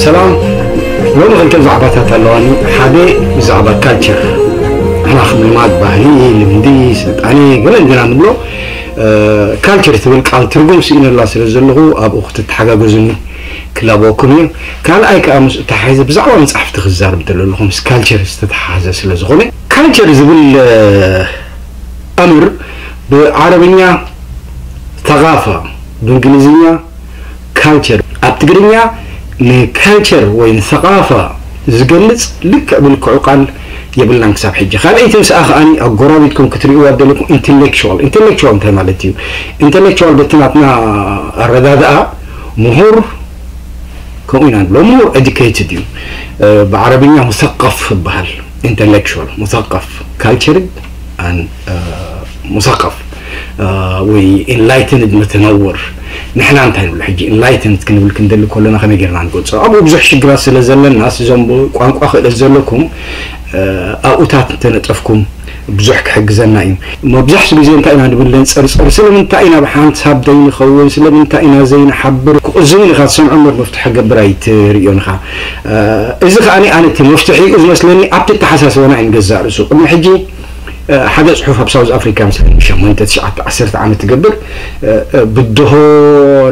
ሰላም። ሎሚ ክልተ ዛዕባታት ኣለዋኒ። ሓደ ብዛዕባ ካልቸር፣ ንሕና ከም ልማድ፣ ባህሊ፣ ልምዲ፣ ስልጣኔ ገለ እንዲና ንብሎ። ካልቸር ትብል ቃል ትርጉም ስኢነላ ስለ ዘለኹ ኣብኡ ክትተሓጋገዙኒ ክላበወኩም እዩ። ካልኣይ ከዓ ምስ እተሓሕዘ ብዛዕባ መፅሓፍቲ ክዛረብ ደለኹ ምስ ካልቸር ዝተተሓሓዘ ስለ ዝኾነ፣ ካልቸር ዝብል ኣምር ብዓረብኛ ተቓፋ፣ ብእንግሊዝኛ ካልቸር፣ ኣብ ትግርኛ ንካልቸር ወይ ንሰቓፋ ዝገልጽ ልክዕ ብልክዑ ቃል የብልናን ክሳብ ሕጂ። ካልኣይቲ ምስኣ ከኣኒ ኣጎራቢትኩም ክትርእይዋ ደለኩም ኢንቴሌክቹዋል። ኢንቴሌክቹዋል እንታይ ማለት እዩ? ኢንቴሌክቹዋል በቲ ናትና ኣረዳድኣ ምሁር ከምኡ ኢና ንብሎ። ምሁር ኤዱኬትድ እዩ። ብዓረብኛ ሙሰቀፍ ይበሃል። ኢንቴሌክቹዋል፣ ሙሰቀፍ፣ ካልቸርድ ኣን ሙሰቀፍ ወይ ኢንላይትንድ፣ መተነውር። ንሕና እንታይ ንብሎ ሕጂ? ኢንላይትንድ ክንብል ክንደሊ ከለና ከመይ ጌርና ንገልጾ? ኣብኡ ብዙሕ ሽግራት ስለ ዘለና እዞም ቋንቋ ክእለት ዘለኩም ኣብኡታት እንተነጠፍኩም ብዙሕ ክሕግዘና እዩ። መብዛሕትኡ ግዜ እንታይ ኢና ንብል? ነንጸርጸር። ስለምንታይ ኢና ብሓንሳብ ዘይንኸውን? ስለምንታይ ኢና ዘይንሓብር? ክቕዝምን ኢኻ ትሰምዖ እምበር መፍትሒ ክገብር ኣይትርእዮን ኢኻ። እዚ ከኣ ኣነ እቲ መፍትሒ እዩ ዝመስለኒ ኣብቲ ኣተሓሳስባና እዩ ንገዛእ ርእሱ። ቅድሚ ሕጂ ሓደ ጽሑፍ ኣብ ሳውዝ ኣፍሪካ ምስ ሸሞንተ ትሽዓተ ዓሰርተ ዓመት ትገብር ብድሆ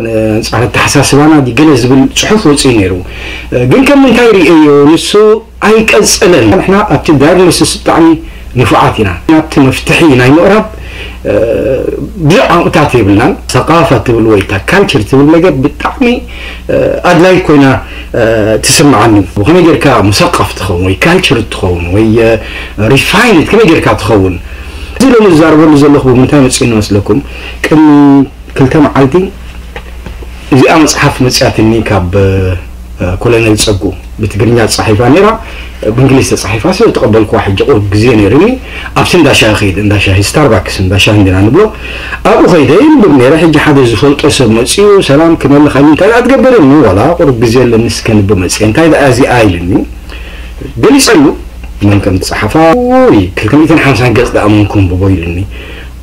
ንኣንጻር ኣተሓሳስባና ድዩ ገለ ዝብል ጽሑፍ ወጺኡ ነይሩ። ግን ከም ምንታይ ርእየዮ ንሱ ኣይቀጽለን። ንሕና ኣብቲ ዳያግኖሲስ ብጣዕሚ ንፉዓት ኢና። ናብቲ መፍትሒ ናይ ምቕራብ ብዙሕ ዓቕምታት የብልናን። ሰቃፋ ትብል ወይ እታ ካልቸር ትብል ነገር ብጣዕሚ ኣድላይ ኮይና ትስምዓኒ። ብኸመይ ጌርካ ሙሰቀፍ ትኸውን ወይ ካልቸር ትኸውን ወይ ሪፋይንድ ከመይ ጌርካ ትኸውን? እዚ ሎሚ ዝዛረበሉ ዘለኹ ብምንታይ መጺኡ መስለኩም? ቅድሚ ክልተ መዓልቲ እዚኣ መጽሓፍ መጽያትኒ ካብ ኮሎኔል ጸጉ፣ ብትግርኛ ተጻሒፋ ነይራ፣ ብእንግሊዝ ተጻሒፋ ስለ ዝተቐበልኩዋ ሕጂ ቁሩብ ግዜ ነይሩኒ። ኣብቲ እንዳ ሻሂ ኸይደ፣ እንዳ ሻሂ ስታርባክስ፣ እንዳ ሻሂ እንዲና ንብሎ፣ ኣብኡ ኸይደ ይንብብ ነይረ። ሕጂ ሓደ ዝፈልጦ ሰብ መጺኡ፣ "ሰላም፣ ከመይ ኣለኻ?" ኢሉ፣ "እንታይ ደኣ ትገብር?" ኢሉኒ። "ዋላ ቁሩብ ግዜ ኣለኒ፣ እስከ ንብብ መጺአ፣ እንታይ ደኣ እዚኣ?" ኢሉኒ። ገሊጸሉ፣ መን ከም ዝጸሓፋ፣ ውይ፣ ክልተ ሚእትን ሓምሳን ገጽ ደኣ መን ከንብቦ ኢሉኒ።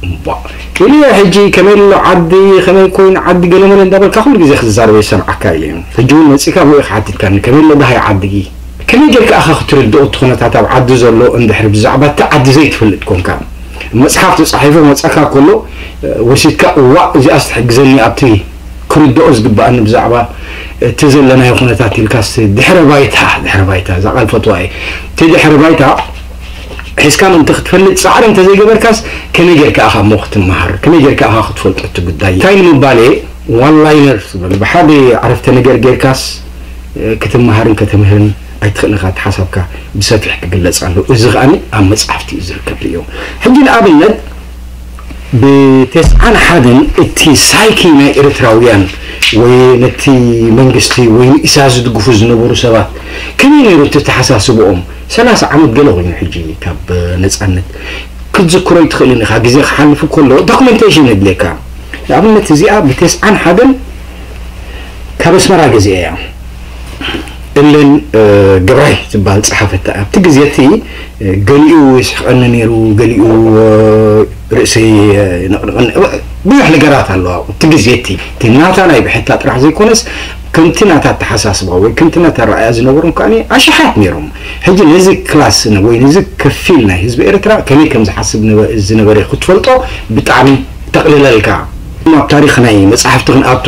እምቧእ ኢለ ሕጂ ከመይ ኣሎ ዓዲ፣ ከመይ ኮይኑ ዓዲ ገለመለ እንዳበልካ ኩሉ ግዜ ክትዛረቦ ይሰምዓካ ኢለ። ሕጂ እውን መጺእካ ብኡ ኢኻ ሓቲትካኒ ከመይ ኣሎ ደሃይ ዓዲ። ከመይ ጌርካ ኢኻ ክትርድኦ እቲ ኩነታት ኣብ ዓዲ ዘሎ እንድሕሪ ብዛዕባ እቲ ዓዲ ዘይትፈልጥ ኮንካ? መጽሓፍ ተጻሒፉ መጻካ ከሎ ወሲድካ እዋእ እዚኣስ ትሕግዘኒ ኣብቲ ክርድኦ ዝግብኣኒ ብዛዕባ እቲ ዘለናዮ ኩነታት ኢልካስ ድሕረ ባይታ፣ ድሕረ ባይታ፣ እዛ ቃል ፈትዋ እየ። እቲ ድሕረ ባይታ ሒዝካ ምእንቲ ክትፈልጥ ጻዕሪ እንተዘይገበርካስ ከመይ ጌርካ ኢኻ እሞ ክትመሃር? ከመይ ጌርካ ኢኻ ክትፈልጦ እቲ ጉዳይ? እንታይ ንምባል እየ ዋን ላይነር ትብል? ብሓደ ዓረፍተ ነገር ጌርካስ ክትመሃርን ከተምህርን ኣይትኽእልን ኢኻ። እቲ ሓሳብካ ብሰፊሕ ክግለጽ ኣለዎ። እዚ ከኣ ኣብ መጻሕፍቲ እዩ ዝርከብ እዩ። ሕጂ ንኣብነት ብተስዓን ሓደን እቲ ሳይኪ ናይ ኤርትራውያን ወይ ነቲ መንግስቲ ወይ ንኢሳያስ ዝድግፉ ዝነበሩ ሰባት ከመይ ነይሩ እቲ ተሓሳስብኦም? ሰላሳ ዓመት ገለ ኮይኑ ሕጂ ካብ ነጻነት ክትዝክሮ ኣይትኽእልን ኢኻ። ግዜ ክሓልፍ ከሎ ዶክመንቴሽን የድልየካ። ንኣብነት እዚኣ ብተስዓን ሓደን ካብ ኣስመራ ገዚአ እያ። እለን ገብራይ ዝበሃል ጸሓፈታ ኣብቲ ግዜ እቲ ገሊኡ ይስሕቐኒ ነይሩ፣ ገሊኡ ርእሰይ ነቕንቐኒ፣ ብዙሕ ነገራት ኣለዋ። ኣብቲ ግዜ እቲ እቲ ናታ ናይ ብሕታ ጥራሕ ዘይኮነስ ከምቲ ናታ ኣተሓሳስባ ወይ ከምቲ ናታ ረኣያ ዝነበሮም ከኣ ኣሽሓት ነይሮም። ሕጂ ነዚ ክላስ ወይ ነዚ ከፊል ናይ ህዝቢ ኤርትራ ከመይ ከም ዝሓስብ ዝነበረ ክትፈልጦ ብጣዕሚ ተቕልለልካ። ኣብ ታሪኽ ናይ መጻሕፍቲ ክንኣቱ፣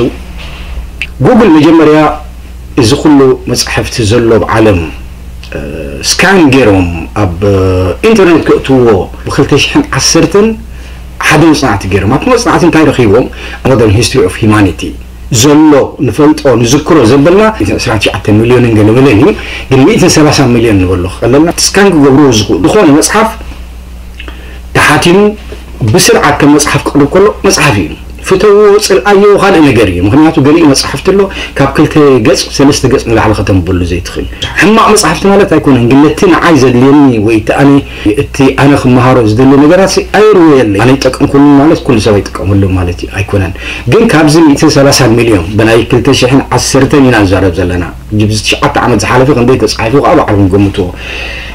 ጉግል መጀመርያ እዚ ኩሉ መጻሕፍቲ ዘሎ ኣብ ዓለም ስካን ገይሮም ኣብ ኢንተርኔት ከእትውዎ ብ ክልተ ሽሕን ዓሰርተን ሓደ መጽናዕቲ ገይሮም። ኣብቲ መጽናዕቲ እንታይ ረኺቦም? ሞደርን ሂስትሪ ኦፍ ሂማኒቲ ዘሎ ንፈልጦ ንዝክሮ ዘበልና ዕስራን ትሽዓተ ሚልዮንን ገለ መለን እዩ፣ ግን ሚእትን ሰላሳን ሚልዮን ንበሎ ከለና ስካን ክገብርዎ ዝኽእሉ ዝኾነ መጽሓፍ ተሓቲሙ ብስርዓት ከም መጽሓፍ ክቕርብ ከሎ መጽሓፍ እዩ። ፍተዎ፣ ጽልኣዮ፣ ካልእ ነገር እዩ። ምኽንያቱ ገሊኡ መጽሓፍቲ ኣሎ ካብ ክልተ ገጽ ሰለስተ ገጽ ንላዕሊ ከተንብበሉ ዘይትኽእል። ሕማቕ መጽሓፍቲ ማለት ኣይኮነን፣ ግን ነቲ ንዓይ ዘድልየኒ ወይ እቲ ኣነ እቲ ኣነ ክመሃሮ ዝደሊ ነገራት ኣየርውየለይ። ኣነ ይጠቀምኩሉ ማለት ኩሉ ሰብ ኣይጥቀመሉ ማለት እዩ ኣይኮነን። ግን ካብዚ ሚእትን ሰላሳን ሚልዮን ብናይ ክልተ ሽሕን ዓሰርተን ኢና ንዛረብ ዘለና። ሕጂ ብዚ ትሽዓተ ዓመት ዝሓለፈ ክንደይ ተጻሒፉ ከኣ ባዕልኩም ገምትዎ።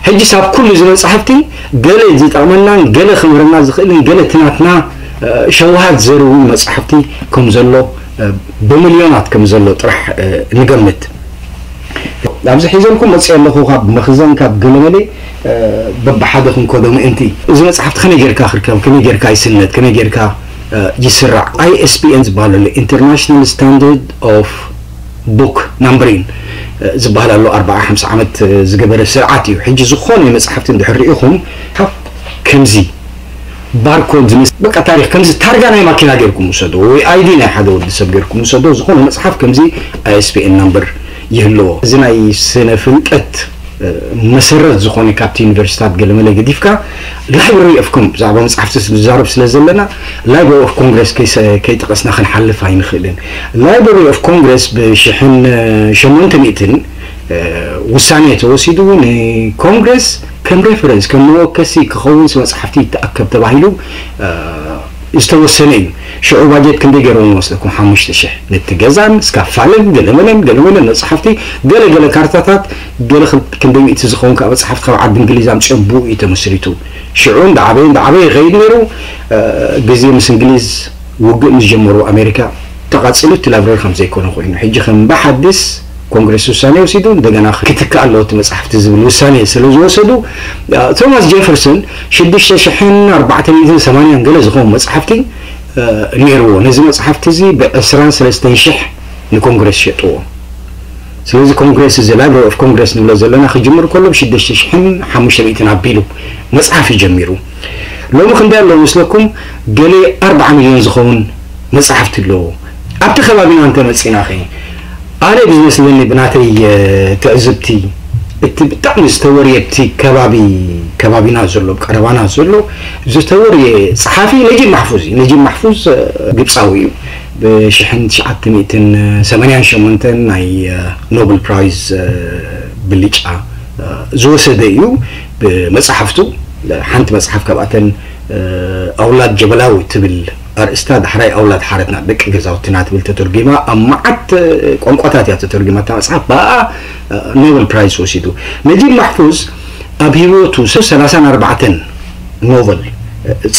ሕጂ ሳብ ኩሉ እዚ መጻሕፍቲ ገለ ዝጠቕመናን ገለ ክምህረና ዝኽእልን ገለ እቲ ናትና ሸውሃት ዘርዊ መጻሕፍቲ ከም ዘሎ ብሚልዮናት ከም ዘሎ ጥራሕ ንገምት። ኣብዚ ሒዘልኩም መፅእ ኣለኹ ካብ መኽዘን ካብ ገለመለ በብሓደ ክንከዶ ምእንቲ እዚ መፅሓፍቲ ከመይ ጌርካ ክርከብ ከመይ ጌርካ ይስነድ ከመይ ጌርካ ይስራዕ I S B N ዝበሃል ኣሎ International Standard of Book Numbering ዝበሃል ኣሎ ኣርባዓ ሓምሳ ዓመት ዝገበረ ስርዓት እዩ ሕጂ ዝኾነ መፅሓፍቲ እንድሕር ርኢኹም ከምዚ ባርኮድ ዝመስ በቃ ታሪክ ከምዚ ታርጋ ናይ ማኪና ጌርኩም ውሰዶ ወይ I D ናይ ሓደ ወዲ ሰብ ጌርኩም ውሰዶ ዝኾነ መፅሓፍ ከምዚ I S B N number ይህልዎ እዚ ናይ ስነ ፍልጠት መሰረት ዝኾነ ካብቲ ዩኒቨርሲታት ገለመለ ገዲፍካ Library of Com ብዛዕባ መፅሓፍቲ ዝዛረብ ስለ ዘለና Library of Congress ከይጠቐስና ክንሓልፍ ኣይንኽእልን Library of Congress ብሽሕን ሸሞንተ ሚእትን ውሳኔ ተወሲዱ ንኮንግረስ ከም reference ከም መወከሲ ክኸውን መፅሓፍቲ ይተኣከብ ተባሂሉ ዝተወሰነ እዩ ሽዑ ባጀት ክንደይ ገይሮም መስለኩም ሓሙሽተ ሽሕ ነቲ ገዛን ስካፋልን ገለመለን ገለመለን መፅሓፍቲ ገለገለ ካርታታት ገለ ክንደይ ሚእቲ ዝኸውን ከዓ መፅሓፍቲ ካብ ዓዲ እንግሊዝ ኣምፅኦም ብኡ እዩ ተመስሪቱ ሽዑ እንዳዓበየ እንዳዓበየ ይኸይድ ነይሩ ግዜ ምስ እንግሊዝ ውግእ ምስ ጀመሩ ኣሜሪካ ተቓፂሉ እቲ library ከም ዘይኮነ ኮይኑ ሕጂ ከም ብሓድስ ኮንግረስ ውሳኔ ወሲዱ እንደገና ክትክእ ኣለዎ እቲ መፅሓፍቲ ዝብል ውሳኔ ስለ ዝወሰዱ ቶማስ ጀፈርሰን ሽዱሽተ ሽሕን ኣርባዕተ ሚእትን ሰማንያን ገለ ዝኸውን መፅሓፍቲ ነይርዎ ነዚ መፅሓፍቲ እዚ ብዕስራን ሰለስተን ሽሕ ንኮንግረስ ሸጥዎ ስለዚ ኮንግረስ እዚ Library of Congress ንብሎ ዘለና ክጅምር ከሎ ብሽዱሽተ ሽሕን ሓሙሽተ ሚእትን ኣቢሉ መፅሓፍ እዩ ጀሚሩ ሎሚ ክንደይ ኣሎ መስለኩም ገለ ኣርባዓ ሚልዮን ዝኸውን መፅሓፍቲ ኣለዎ ኣብቲ ከባቢና እንተመፂና ኸ ኣነ ብዝመስለኒ ብናተይ ትዕዝብቲ እቲ ብጣዕሚ ዝተወርየ ኣብቲ ከባቢ ከባቢና ዘሎ ቀረባና ዘሎ ዝተወርየ ፀሓፊ ነጂብ ማሕፉዝ እዩ ነጂብ ማሕፉዝ ግብፃዊ እዩ ብሽሕን ትሽዓተ ሚእትን ሰማንያን ሸሞንተን ናይ ኖብል ፕራይዝ ብልጫ ዝወሰደ እዩ ብመፅሓፍቱ ሓንቲ መፅሓፍ ካብኣተን ኣውላድ ጀበላዊ ትብል ኣርእስታ ዳሕራይ ኣውላድ ሓረትና ደቂ ገዛውትና ትብል ተተርጒማ ኣብ መዓት ቋንቋታት እያ ተተርጒማ እታ መፅሓፍ ብኣ ኖብል ፕራይዝ ወሲዱ ነጂብ ማሕፉዝ ኣብ ህይወቱ ሰላሳን ኣርባዕተን ኖቨል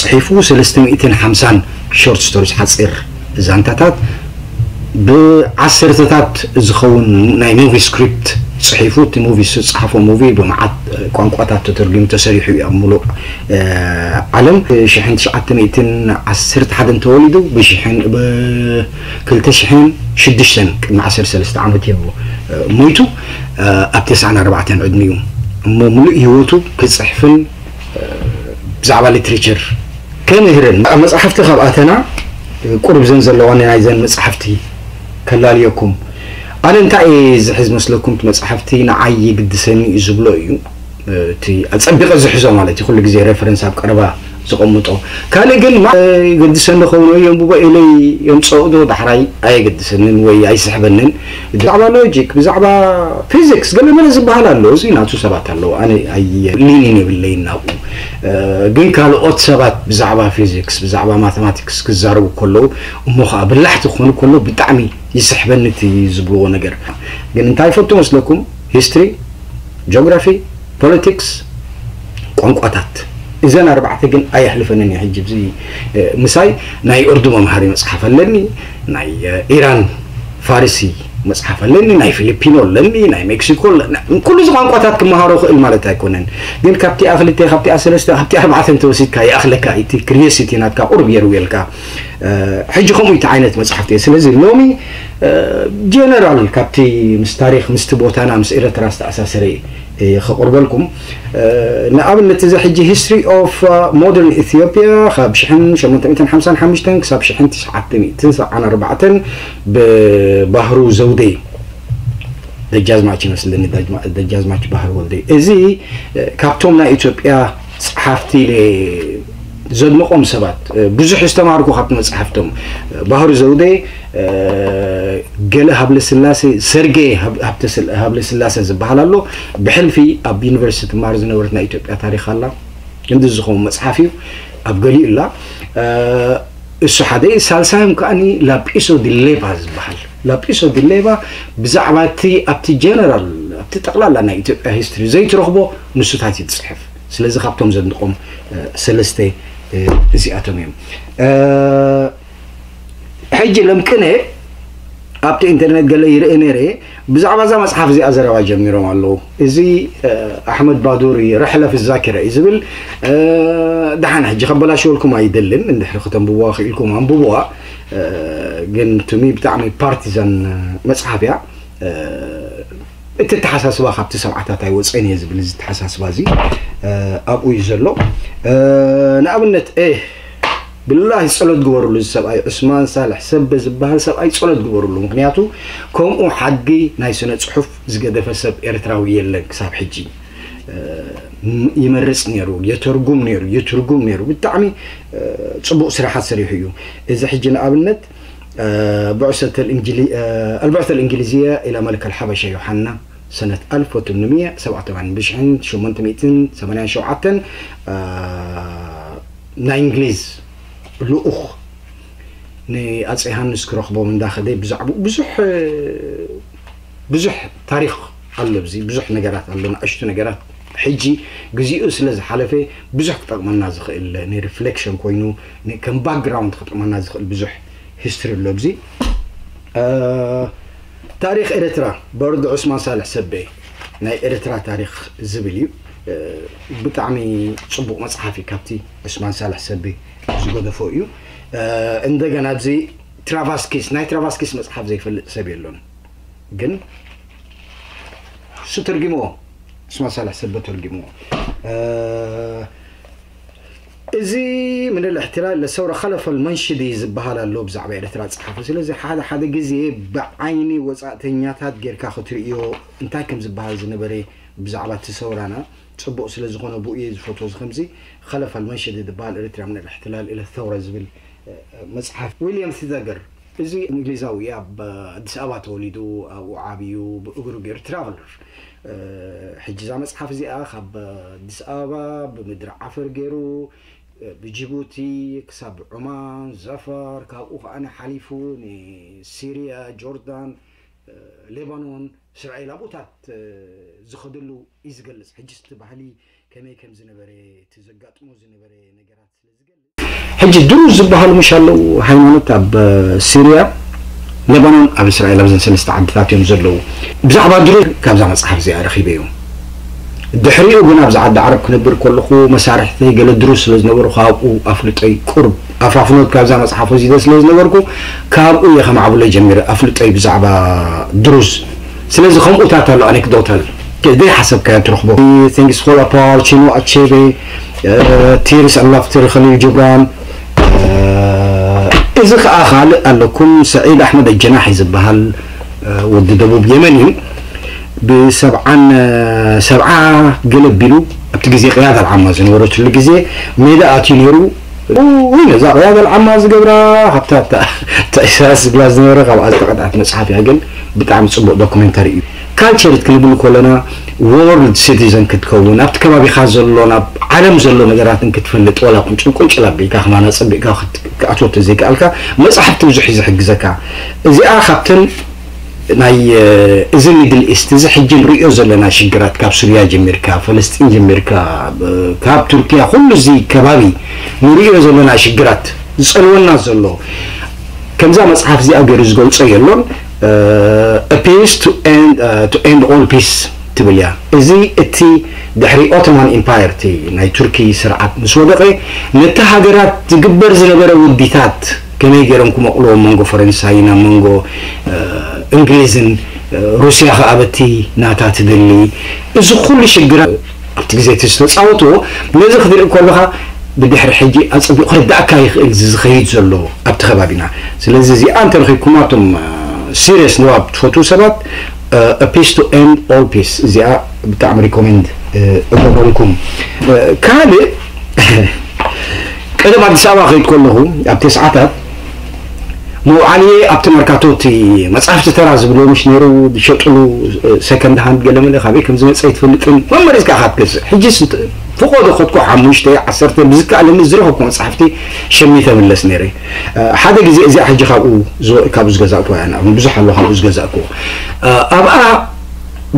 ፅሒፉ ሰለስተ ሚእትን ሓምሳን short stories ሓፂር ዛንታታት ብዓሰርተታት ዝኸውን ናይ movie script ፅሒፉ እቲ movie ዝፀሓፎ movie ብመዓት ቋንቋታት ተተርጊሙ ተሰሪሑ እዩ ኣብ ሙሉእ ዓለም ሽሕን ትሽዓተ ሚእትን ዓሰርተ ሓደን ተወሊዱ ብሽሕን ብ ክልተ ሽሕን ሽዱሽተን ቅድሚ ዓሰርተ ሰለስተ ዓመት እዩ ሞይቱ ኣብ ተስዓን ኣርባዕተን ዕድሚኡ እሞ ሙሉእ ህይወቱ ክፅሕፍን ብዛዕባ literature ከምህርን መፅሓፍቲ ካብ ኣተና ቁሩብ ዘን ዘለዋኒ ናይዘን መፅሓፍቲ ከላልየኩም ኣነ እንታይ እየ ዝሕዝ መስለኩም እቲ መፅሓፍቲ ንዓይ ይግድሰኒ እዩ ዝብሎ እዩ እቲ ኣፀቢቐ ዝሕዞ ማለት እዩ ኩሉ ግዜ reference ኣብ ቀረባ ዘቐምጦ ካልእ ግን የገድሰኒ ኸውን ወይ የንብቦ ኢለይ የምፀኦ ዶ ዳሕራይ ኣየገድሰንን ወይ ኣይስሕበንን ብዛዕባ logic ብዛዕባ physics ገለ መለ ዝበሃል ኣሎ እዚ ናቱ ሰባት ኣለዉ ኣነ lean የብለይን ናብኡ ግን ካልኦት ሰባት ብዛዕባ physics ብዛዕባ mathematics ክዛረቡ ከለዉ እሞ ከዓ ብላሕቲ ክኾኑ ከለዉ ብጣዕሚ ይስሕበኒ እቲ ዝብልዎ ነገር ግን እንታይ ይፈቱ መስለኩም history geography politics ቋንቋታት እዘን ኣርባዕተ ግን ኣየሕልፈንን እየ ሕጂ እዚ ምሳይ ናይ ኡርዱ መምሃሪ መፅሓፍ ኣለኒ ናይ ኢራን ፋርሲ መፅሓፍ ኣለኒ ናይ ፊሊፒኖ ኣለኒ ናይ ሜክሲኮ ኩሉ እዚ ቋንቋታት ክመሃሮ ክእል ማለት ኣይኮነን ግን ካብቲኣ ክልተ ካብቲኣ ሰለስተ ካብቲ ኣርባዕተ እንተወሲድካ ይኣኽለካ እቲ curiosity ናትካ ቁርብ የርውየልካ ሕጂ ከምኡ እቲ ዓይነት መፅሓፍቲ እየ ስለዚ ሎሚ general ካብቲ ምስ ታሪክ ምስቲ ቦታና ምስ ኤረትራ ዝተኣሳሰረ ከቕርበልኩም ንኣብነት እዚ ሕጂ history of modern Ethiopia ካብ ሽሕን ሸሞንተ ሚእትን ሓምሳን ሓሙሽተን ክሳብ ሽሕን ትሽዓተ ሚእትን ሰብዓን ኣርባዕተን ብባህሩ ዘውዴ ደጃዝማች ይመስለኒ ደጃዝማች ባህሩ ወልዴ እዚ ካብቶም ናይ ኢትዮጵያ ጸሓፍቲ ኢለ ዘድንቖም ሰባት ብዙሕ ዝተማሃርኩ ካብቲ መጽሓፍቶም ባህሩ ዘውዴ ገለ ሃብለስላሴ ሰርጌ ሃብለስላሴ ዝበሃል ኣሎ ብሕልፊ ኣብ ዩኒቨርሲቲ ትማር ዝነበረት ናይ ኢትዮጵያ ታሪክ ኣላ ክንዲ ዝኸውን መጽሓፍ እዩ ኣብ ገሊኡ ላ እሱ ሓደ ሳልሳዮም ከዓኒ ላጲሶ ዲሌባ ዝበሃል ላጲሶ ዲሌባ ብዛዕባ እቲ ኣብቲ ጀነራል ኣብቲ ጠቕላላ ናይ ኢትዮጵያ ሂስትሪ ዘይትረኽቦ ንሱታት እዩ ዝፅሕፍ ስለዚ ካብቶም ዘድንቖም ሰለስተ እዚኣቶም እዮም ሕጂ ለምቅነ ኣብቲ ኢንተርኔት ገለ ይርኢ ነይረ። ብዛዕባ እዛ መጽሓፍ እዚኣ ዘረባ ጀሚሮም ኣለዉ። እዚ ኣሕመድ ባዱሪ ረሕለ ፊ ዛኪረ እዩ ዝብል። ደሓን ሕጂ ከበላሽወልኩም ኣይደልን፣ እንድሕሪ ከተንብብዋ ክኢልኩም ኣንብብዋ። ግን ቱሚ ብጣዕሚ ፓርቲዛን መጽሓፍ እያ። እቲ ኣተሓሳስባ ካብቲ ሰብዓታት ኣይወፀን እየ ዝብል፣ እዚ ኣተሓሳስባ እዚ ኣብኡ እዩ ዘሎ። ንኣብነት ብላሂ ጸሎት ግበሩሉ፣ እዚ ሰብኣይ ዑስማን ሳልሕ ሰበ ዝበሃል ሰብኣይ ጸሎት ግበሩሉ። ምክንያቱ ከምኡ ሓድጊ ናይ ስነ ጽሑፍ ዝገደፈ ሰብ ኤርትራዊ የለን ክሳብ ሕጂ። ይመርጽ ነይሩ፣ የተርጉም ነይሩ፣ ይትርጉም ነይሩ። ብጣዕሚ ጽቡቕ ስራሓት ሰሪሑ እዩ። እዚ ሕጂ ንኣብነት ብዑሰተ ኣልእንግሊ- ኣልብዑሰተ ኣልእንግሊዝየ ኢላ መለከ ኣልሓበሻ ዮሓና ሰነት ኣልፍ ወትምንምየ ሰብዓተ ብሽሕን ሸሞንተ ሚእትን ሰማንያን ሸውዓተን ናይ እንግሊዝ ልኡኽ ንኣፀ ዮሃንስ ክረኽቦም እንዳኸደ ብዛዕባኡ ብዙሕ ብዙሕ ታሪኽ ኣሎ። ኣብዚ ብዙሕ ነገራት ኣሎ፣ ንኣሽቱ ነገራት። ሕጂ ግዜኡ ስለ ዝሓለፈ ብዙሕ ክጠቕመና ዝኽእል ንሪፍሌክሽን ኮይኑ ከም ባክግራውንድ ክጠቕመና ዝኽእል ብዙሕ ሂስትሪ ኣሎ። ኣብዚ ታሪኽ ኤርትራ በርድ ዑስማን ሳልሕ ሰበ ናይ ኤርትራ ታሪኽ ዝብል እዩ። ብጣዕሚ ጽቡቕ መጽሓፍ እዩ፣ ካብቲ ዑስማን ሳልሕ ሰበ ዝገደፎ እዩ። እንደገና ኣብዚ ትራቫስኪስ፣ ናይ ትራቫስኪስ መጽሓፍ ዘይፈልጥ ሰብ የሎን። ግን እሱ ተርጊምዎ፣ ዑስማን ሳልሕ ሰበ ተርጊምዎ። እዚ ምን ልእሕትላል ለሰውረ ኸለፈል መንሽዲ ዝበሃል ኣሎ ብዛዕባ ኤርትራ ጸሓፊ። ስለዚ ሓደ ሓደ ግዜ ብዓይኒ ወጻእተኛታት ጌርካ ክትርእዮ እንታይ ከም ዝበሃል ዝነበረ ብዛዕባ እቲ ሰውራና ጽቡቕ ስለ ዝኾነ ብኡ እየ ዝፈትዎ። እዚ ከምዚ ኸለፈል መንሽዲ ዝበሃል ኤርትራ ምን ልእሕትላል ኢለ ሰውረ ዝብል መጽሓፍ ዊልያም ሲዛገር እዚ እንግሊዛዊ ኣብ ኣዲስ ኣበባ ተወሊዱ ኣብኡ ዓብዩ ብእግሩ ገይሩ ትራቨለር። ሕጂ እዛ መፅሓፍ እዚኣ ካብ ኣዲስ ኣበባ ብምድሪ ዓፈር ገይሩ ብጅቡቲ ክሳብ ዑማን ዘፈር፣ ካብኡ ከዓ ሓሊፉ ንሲርያ፣ ጆርዳን፣ ሌባኖን፣ እስራኤል ኣብኡታት ዝኸደሉ እዩ ዝገልፅ። ሕጂ እቲ ባህሊ ከመይ ከም ዝነበረ እቲ ዘጋጥሞ ዝነበረ ነገራት ስለ ዝገልፅ ሕጂ ድሩዝ ዝበሃሉ ምሽ ኣለዉ ሃይማኖት ኣብ ሲርያ፣ ሌባኖን ኣብ እስራኤል ኣብዘን ሰለስተ ዓድታት እዮም ዘለዉ። ብዛዕባ ድሩዝ ካብዛ መጽሓፍ እዚኣ ረኺበ እዩ። ድሕሪኡ ግን ኣብዚ ዓዲ ዓረብ ክነብር ከለኹ መሳርሕተይ ገለ ድሩዝ ስለ ዝነበሩ ካብኡ ኣፍልጦይ ቁርብ ኣፋፍኖት ካብዛ መጽሓፍ ወሲደ ስለ ዝነበርኩ ካብኡ እየ ከማዕብሎ ጀሚረ ኣፍልጦይ ብዛዕባ ድሩዝ። ስለዚ ከምኡታት ኣሎ ኣኔክዶታል ዘይሓሰብካዮ ትረኽቦ። Things Fall Apart፣ ቺኖ ኣቼቤ፣ ቲርስ ኣንድ ላፍተር፣ ኸሊል ጅብራን። እዚ ከዓ ካልእ ኣለኩም ሰዒድ ኣሕመድ ኣጀናሒ ዝበሃል ወዲ ደቡብ የመን እዩ። ብሰብዓን ሰብዓ ገለ ቢሉ ኣብቲ ግዜ ቅያዳ ኣልዓማ ዝነበረትሉ ግዜ ሜዳ ኣትዩ ነይሩ። ውይ ነዛ ቅያዳ ኣልዓማ ዝገብራ ካብታ እታ ኢሳያስ ዝብላ ዝነበረ ካብኣ ዝተቐድዓት መፅሓፍ እያ። ግን ብጣዕሚ ፅቡቅ ዶኩሜንተሪ እዩ። ካልቸርት ክንብል ከለና ወርልድ ሲቲዘን ክትከውን ኣብቲ ከባቢኻ ዘሎ ናብ ዓለም ዘሎ ነገራትን ክትፈልጥ ዋላ ቁንጭል ቁንጭል ኣቢልካ ከማና ፀቢቕካ ክኣትወ ተዘይከኣልካ መፅሓፍቲ ብዙሕ እዩ ዝሕግዘካ። እዚኣ ካብተን ናይ እዚ ሚድል ኢስት እዚ ሕጂ ንሪኦ ዘለና ሽግራት ካብ ሱርያ ጀሚርካ ፈለስጢን ጀሚርካ ካብ ቱርኪያ ኩሉ እዚ ከባቢ ንሪኦ ዘለና ሽግራት ዝፀልወና ዘሎ ከምዛ መፅሓፍ እዚኣ ገይሩ ዝገልፆ የሎን። Peace to end, to end all peace ትብል እያ። እዚ እቲ ድሕሪ ኦቶማን ኢምፓየር እቲ ናይ ቱርኪ ስርዓት ምስ ወደቐ ነቲ ሃገራት ዝግበር ዝነበረ ውዲታት ከመይ ገይሮም ክመቕልዎም መንጎ ፈረንሳይን ኣብ መንጎ እንግሊዝን ሩስያ ከዓ በቲ ናታ ትደሊ እዚ ኩሉ ሽግራት ኣብቲ ግዜ እቲ ዝተፃወትዎ ነዚ ክትርኢ ከለካ ብድሕሪ ሕጂ ኣፀቢቑ ክርዳእካ ይኽእል እዚ ዝኸይድ ዘሎ ኣብቲ ከባቢና። ስለዚ እዚኣ እንተረኺብኩማ እቶም ሲሪየስ ንባብ ትፈትዉ ሰባት Peace to End All Peace እዚኣ ብጣዕሚ ሪኮሜንድ እገብረልኩም። ካልእ ቀደም ኣዲስ ኣበባ ከይድ ከለኹ ኣብ ተስዓታት መውዓልየ ኣብቲ መርካቶ እቲ መፅሓፍቲ ተራ ዝብልዎ ምሽ ነይሩ ዝሸጥሉ ሰከንድ ሃንድ ገለመለ ካበይ ከም ዝመፀ ኣይትፈልጥን መመሪፅካ ኢኻ ትገዝእ። ሕጂስ ፍቆዶ ከትኮ ሓሙሽተ ዓሰርተ ብዝከኣለኒ ዝረኸብኩ መፅሓፍቲ ሸሚተ ምለስ ነይረ። ሓደ ግዜ እዚኣ ሕጂ ካብኡ ዝወ- ካብኡ ዝገዛእኩዋ እያ ንኣብነት ብዙሕ ኣሎ ካብኡ ዝገዛእኩዎ ኣብኣ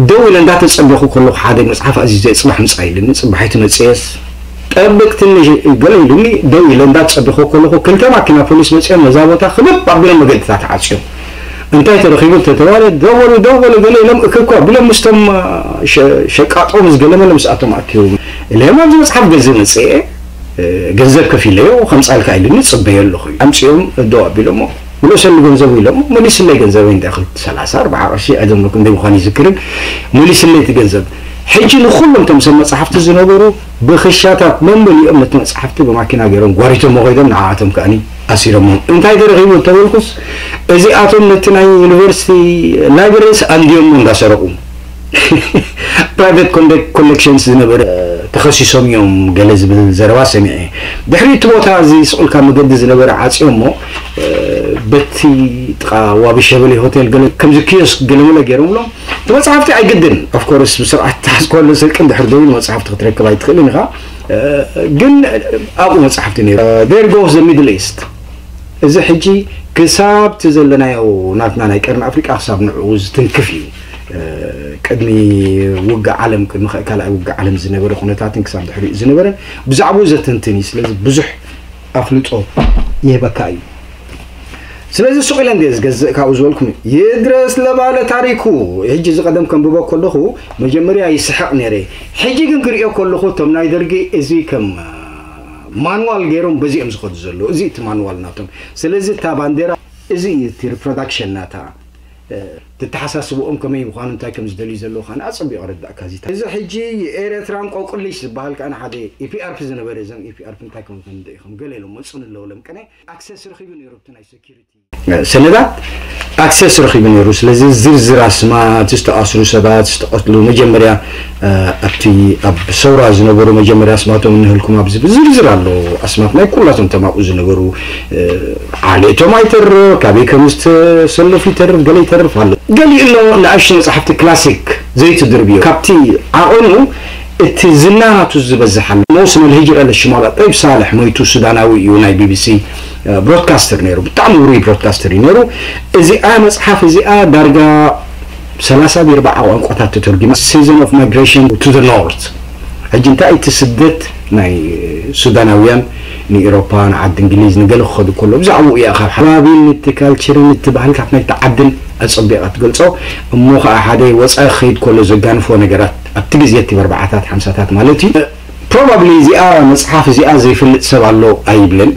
ደው ኢለ እንዳተፀበኹ ከለኹ ሓደ መፅሓፍ ኣዚዘ ፅባሕ ምፃ ኢልኒ። ፅባሕ ኣይትመፅእስ ጠብቅ ትንሽ ገለ ኢሉኒ። ደው ኢለ እንዳተፀበኹ ከለኹ ክልተ ማኪና ፖሊስ መፅኦም ነዛ ቦታ ክብብ ኣቢሎም መገድታት ዓፅዮም። እንታይ ተረኺቡ እንተተባለ፣ ደወሉ ደወሉ ገለ ኢሎም እክኳ ብሎም ምስቶም ሸቃጦ ምስ ገለመለ ምስኣቶም ኣኪቡ ኢለዮም ኣብዚ መፅሓፍ ገንዘብ መፅአ። ገንዘብ ከፊለዮ ከምፃልካ ኢሉኒ፣ ፅበዮ ኣለኹ። ኣምፅኦም ደው ኣቢሎሞ፣ ምልእሰሉ ገንዘቡ ኢሎም፣ መሊስለይ ገንዘበይ። እንታይ ክል ሰላሳ ኣርባዓ ቅርሺ፣ I don't know ክንደይ ምዃኑ ይዝክርን፣ መሊስለይ እቲ ገንዘብ። ሕጂ ንኩሎም እቶም ሰብ መፅሓፍቲ ዝነበሩ ብክሻታት መመሊኦም ነቲ መፅሓፍቲ ብማኪና ገይሮም ጓሪቶሞ ከይዶም፣ ንዓኣቶም ከኣኒ ኣሲሮሞም። እንታይ ተረኺቡ እንተበልኩስ፣ እዚኣቶም ነቲ ናይ ዩኒቨርሲቲ ላይብረሪስ ኣንድዮሞ እንዳሰረቑ፣ ፕራይቬት ኮሌክሽንስ ዝነበረ ተኸሲሶም እዮም ገለ ዝብል ዘረባ ሰሚዐ። ድሕሪ እቲ ቦታ እዚ ስቕ ኢልካ መገዲ ዝነበረ ዓፅዮሞ፣ በቲ ጥቓ ዋቢ ሸበሌ ሆቴል ገለ ከምዚ ኪዮስክ ገለመለ ገይሮምሎም። እቲ መፅሓፍቲ ኣይግድን ኦፍኮርስ ብስርዓት ተሓዝ ከሎ ስርቂ እንድሕር ደይሉ መፅሓፍቲ ክትረክብ ኣይትኽእልን ኢኻ። ግን ኣብኡ መፅሓፍቲ ነይሩ። There goes the Middle East። እዚ ሕጂ ክሳብ እቲ ዘለናዮ ናትና ናይ ቀርኒ ኣፍሪቃ ክሳብ ንዕኡ ዝትንክፍ እዩ። ቅድሚ ውግእ ዓለም፣ ቅድሚ ከ- ካልኣይ ውግእ ዓለም ዝነበረ ኩነታትን ክሳብ ድሕሪኡ ዝነበረን ብዛዕባኡ ዘተንትን እዩ። ስለዚ ብዙሕ ኣፍልጦ ይህበካ እዩ። ስለዚ ሱቕ ኢለ እንደ ዝገዝእ ካብኡ ዝበልኩም እዩ። ይድረስ ለባለ ታሪኩ። ሕጂ እዚ ቀደም ከንብቦ ከለኹ መጀመርያ ይስሕቕ ነይረ። ሕጂ ግን ክሪኦ ከለኹ እቶም ናይ ደርጊ እዚ ከም ማንዋል ገይሮም በዚኦም ዝኸዱ ዘለዉ። እዚ እቲ ማንዋል ናቶም። ስለዚ እታ ባንዴራ እዚ እዩ እቲ ሪፕሮዳክሽን ናታ። ትተሓሳስብኦም ከመይ ምዃኑ እንታይ ከም ዝደልዩ ዘለዉ ከኣ ኣጸቢቑ ረዳእካ። እዚ እዚ ሕጂ የኤረትራ እንቆቅልሽ ዝበሃል ከኣ ሓደ ኢፒኣርፒ ዝነበረ እዞም ኢፒኣርፒ እንታይ ከም ከም ኢኹም ገለ ኢሎም መጹን ኣለዉ ለም ቅነ ኣክሰስ ረኺቡ ነይሩ ኣብቲ ናይ ሴኩሪቲ ሰነዳት ኣክሰስ ረኺቡ ነይሩ። ስለዚ ዝርዝር ኣስማት ዝተኣስሩ ሰባት ዝተቐትሉ መጀመርያ ኣብቲ ኣብ ሰውራ ዝነበሩ መጀመርያ ኣስማቶም እንህልኩም ኣብዚ ብዝርዝር ኣሎ ኣስማት ናይ ኩላቶም ተማኡ ዝነበሩ ዓሌቶም ኣይተርፍ፣ ካበይ ከም ዝተሰለፉ ይተርፍ፣ ገለ ይተርፍ ኣሎ። ገሊኡ ኣሎ ንኣሽቱ መጻሕፍቲ ክላሲክ ዘይትድርብዮ። ካብቲ ዓቐኑ እቲ ዝና ናቱ ዝበዝሕ ኣሎ። ሞስም ኣልሂጅራ ለሽማላ ጠይብ ሳልሕ ሞይቱ ሱዳናዊ እዩ፣ ናይ ቢቢሲ ብሮድካስተር ነይሩ። ብጣዕሚ ውሩይ ብሮድካስተር እዩ ነይሩ። እዚኣ መጽሓፍ እዚኣ ዳርጋ ሰላሳ ብኣርባዓ ቋንቋታት ተተርጊማ። Season of Migration to the North። ሕጂ እንታይ እቲ ስደት ናይ ሱዳናውያን ንኤሮፓ ንዓዲ እንግሊዝ ንገለ ክኸዱ ከሎ ብዛዕባኡ እያ ካብ ሓባቢን እቲ ካልቸርን እቲ ባህልታት ናይቲ ዓድን ኣጸቢቓ ትገልጾ። እሞ ኸዓ ሓደ ወጻኢ ክኸይድ ከሎ ዘጋንፎ ነገራት ኣብቲ ግዜ እቲ ኣርባዓታት ሓምሳታት ማለት እዩ። ፕሮባብሊ እዚኣ መጽሓፍ እዚኣ ዘይፈልጥ ሰብ ኣሎ ኣይብልን።